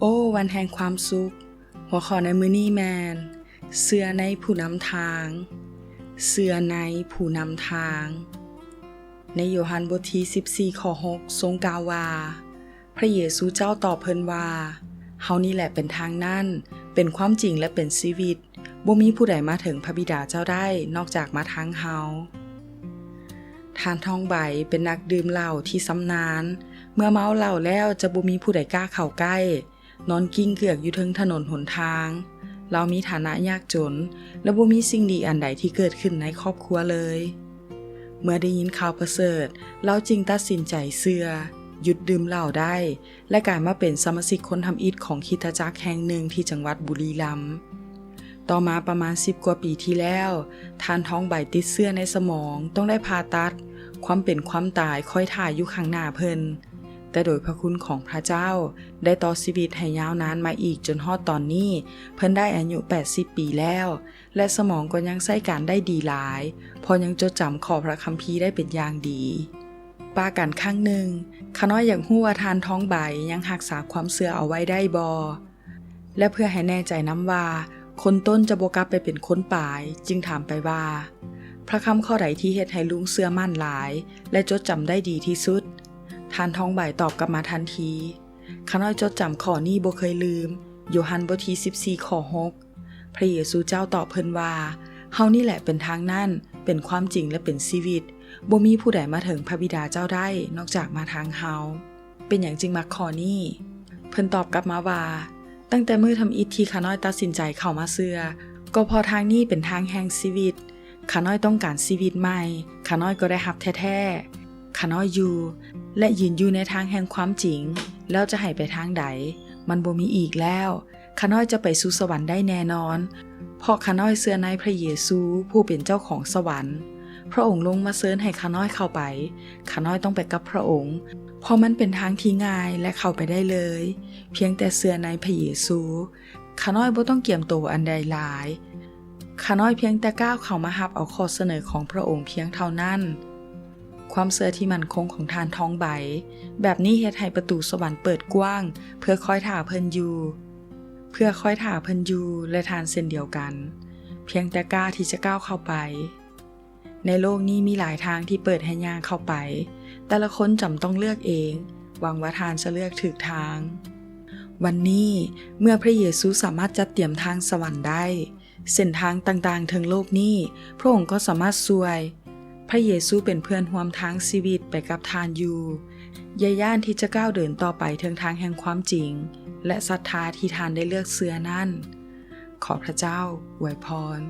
ໂອ້ ວັນແຫ່ງຄວາມສຸກ. ຫົວຂໍ້ໃນມື້ນີ້ແມ່ນ ເຊື່ອໃນຜູ້ນຳທາງ. ເຊື່ອໃນຜູ້ນຳທາງ. ໃນໂຢຮັນບົດທີສິບສີ່ ຂໍ້ຫົກ ຊົງກ່າວວ່າ, ພຣະເຢຊູເຈົ້າຕອບເພິ່ນວ່າ, ເຮົານີ້ແຫຼະເປັນທາງນັ້ນ, ເປັນຄວາມຈິງ ແລະ ເປັນຊີວິດ. ບໍ່ມີຜູ້ໃດມາເຖິງພຣະບິດາເຈົ້າໄດ້ ນອກຈາກມາທາງເຮົາ. ທ່ານທອງໃບເປັນນັກດື່ມເຫຼົ້າທີ່ຊຳນານ. ເມື່ອເມົາເຫຼົ້າແລ້ວຈະບໍ່ມີຜູ້ໃດກ້າເຂົ້າໃກ້. ນອນກິ້ງເກືອກຢູ່ເທິງຖະໜົນຫົນທາງ. ລາວມີຖານະຍາກຈົນ ແລະ ບໍ່ມີສິ່ງດີອັນໃດທີ່ເກີດຂຶ້ນໃນຄອບຄົວເລີຍ. ເມື່ອໄດ້ຍິນຂ່າວປະເສີດ, ລາວຈຶ່ງຕັດສິນໃຈເຊື່ອ, ຢຸດດື່ມເຫຼົ້າໄດ້ ແລະ ກາຍມາເປັນສະມາຊິກຄົນທຳອິດຂອງຄຣິສຕະຈັກແຫ່ງໜຶ່ງທີ່ຈັງຫວັດບຸລີລັມ. ຕໍ່ມາປະມານສິບກວ່າປີທີ່ແລ້ວ, ທ່ານທອງໃບຕິດເຊື້ອໃນສະໝອງ, ຕ້ອງໄດ້ຜ່າຕັດ. ຄວາມເປັນຄວາມຕາຍຄອຍຖ້າຢູ່ຂ້າງໜ້າເພິ່ນ. ແຕ່ໂດຍພະຄຸນຂອງພຣະເຈົ້າ ໄດ້ຕໍ່ຊີວິດໃຫ້ຍາວນານມາອີກຈົນຮອດຕອນນີ້, ເພິ່ນໄດ້ອາຍຸແປດສິບປີແລ້ວ ແລະ ສະໝອງກໍຍັງໃຊ້ການໄດ້ດີຫຼາຍ, ເພາະຍັງຈົດຈຳຂໍ້ພຣະຄຳພີໄດ້ເປັນຢ່າງດີ. ປະກັນຄັ້ງໜຶ່ງ, ຂ້ານ້ອຍຢາກຮູ້ວ່າທ່ານທອງໃບຍັງຮັກສາຄວາມເຊື່ອເອົາໄວ້ໄດ້ບໍ່? ແລະ ເພື່ອໃຫ້ແນ່ໃຈນຳວ່າຄົນຕົ້ນຈະບໍ່ກັບໄປເປັນຄົນປາຍ, ຈຶ່ງຖາມໄປວ່າ, ພຣະຄຳຂໍ້ໃດທີ່ເຮັດໃຫ້ລຸງເຊື່ອໝັ້ນຫຼາຍ ແລະ ຈົດຈຳໄດ້ດີທີ່ສຸດ? ທ່ານທອງໃບຕອບກັບມາທັນທີ, ຂ້ານ້ອຍຈົດຈຳຂໍ້ນີ້ບໍ່ເຄີຍລືມ. ໂຢຮັນບົດທີສິບສີ່ ຂໍ້ຫົກ ພຣະເຢຊູເຈົ້າຕອບເພິ່ນວ່າ, ເຮົານີ້ແຫຼະເປັນທາງນັ້ນ, ເປັນຄວາມຈິງ ແລະ ເປັນຊີວິດ. ບໍ່ມີຜູ້ໃດມາເຖິງພຣະບິດາເຈົ້າໄດ້ ນອກຈາກມາທາງເຮົາ. ເປັນຫຍັງຈຶ່ງມັກຂໍ້ນີ້? ເພິ່ນຕອບກັບມາວ່າ, ຕັ້ງແຕ່ມື້ທຳອິດທີ່ຂ້ານ້ອຍຕັດສິນໃຈເຂົ້າມາເຊື່ອ, ກໍເພາະທາງນີ້ເປັນທາງແຫ່ງຊີວິດ. ຂ້ານ້ອຍຕ້ອງການຊີວິດໃໝ່, ຂ້ານ້ອຍກໍໄດ້ຮັບແທ້ໆ. ຂ້ານ້ອຍຢູ່ ແລະ ຢືນຢູ່ໃນທາງແຫ່ງຄວາມຈິງ, ແລ້ວຈະໃຫ້ໄປທາງໃດ? ມັນບໍ່ມີອີກແລ້ວ. ຂ້ານ້ອຍຈະໄປສູ່ສະຫວັນໄດ້ແນ່ນອນ, ເພາະຂ້ານ້ອຍເຊື່ອໃນພຣະເຢຊູ ຜູ້ເປັນເຈົ້າຂອງສະຫວັນ. ພຣະອົງລົງມາເຊີນໃຫ້ຂ້ານ້ອຍເຂົ້າໄປ, ຂ້ານ້ອຍຕ້ອງໄປກັບພຣະອົງ, ເພາະມັນເປັນທາງທີ່ງ່າຍ ແລະ ເຂົ້າໄປໄດ້ເລີຍ. ພຽງແຕ່ເຊື່ອໃນພຣະເຢຊູ, ຂ້ານ້ອຍບໍ່ຕ້ອງກຽມໂຕອັນໃດຫຼາຍ. ຂ້ານ້ອຍພຽງແຕ່ກ້າວເຂົ້າມາຮັບເອົາຂໍ້ສະເໜີຂອງພຣະອົງພຽງເທົ່ານັ້ນ. ຄວາມເຊື່ອທີ່ໝັ້ນຄົງຂອງທ່ານທອງໃບແບບນີ້ເຮັດໃຫ້ປະຕູສະຫວັນເປີດກວ້າງ ເພື່ອຄອຍຖ້າເພິ່ນຢູ່, ເພື່ອຄອຍຖ້າເພິ່ນຢູ່ ແລະ ທ່ານເຊັ່ນດຽວກັນ. ພຽງແຕ່ກ້າທີ່ຈະກ້າວເຂົ້າໄປ. ໃນໂລກນີ້ມີຫຼາຍທາງທີ່ເປີດໃຫ້ຍ່າງເຂົ້າໄປ. ແຕ່ລະຄົນຈຳຕ້ອງເລືອກເອງ. ຫວັງວ່າທ່ານຈະເລືອກຖືກທາງ. ວັນນີ້, ເມື່ອພຣະເຢຊູສາມາດຈັດຕຽມທາງສະຫວັນໄດ້, ເສັ້ນທາງຕ່າງໆເທິງໂລກນີ້, ພຣະອົງກໍສາມາດຊ່ວຍ. ພຣະເຢຊູເປັນເພື່ອນຮ່ວມທາງຊີວິດໄປກັບທ່ານຢູ່. ຢ່າຢ້ານທີ່ຈະກ້າວເດີນຕໍ່ໄປເທິງທາງແຫ່ງຄວາມຈິງ ແລະ ສັດທາທີ່ທ່ານໄດ້ເລືອກເຊື່ອນັ້ນ. ຂໍພຣະເຈົ້າອວຍພອນ.